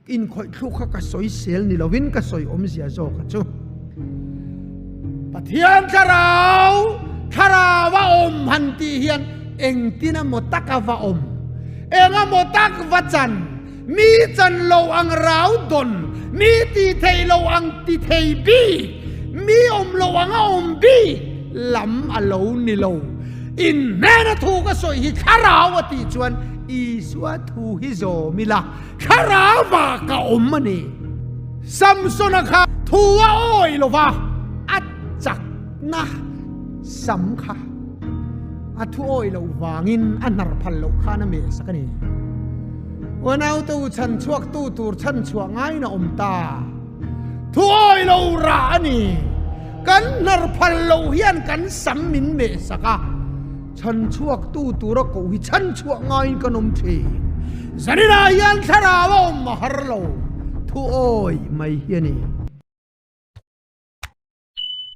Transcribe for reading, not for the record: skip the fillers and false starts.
Inkhawih thluk kha ka sawi sel ni lovin ka sawi awmzia zawk a chu. Pathian thlarau, thlarau a awm han tih hian engtin emaw tak a va awm, eng emaw tak va chan, mi chan lo ang rau dawn, mi ti thei lo ang ti thei bik, mi awm lo ang a awm bik lam a lo ni lo. In hnena thu ka sawi hi thlarau a tih chuan Isua thu hi zawm ila. Thlarau va ka awm a ni. Samsona kha thu a awi lo va, a chakna sam kha a thu awi loh vangin a hnar phal loh khan a meh sak a ni. Uanaute u chhan chhuaktu tur chhan chhuah ngaiin a awm ta. Thu awi lo rah a ni. Kan hnar phal loh hian kan sam min meh sak a. Chhan chhuaktu tura koh hi chhan chhuah ngaiin kan awm thin. Zaninah hian thlarau a awm a har lo, thu awi mai hi a ni.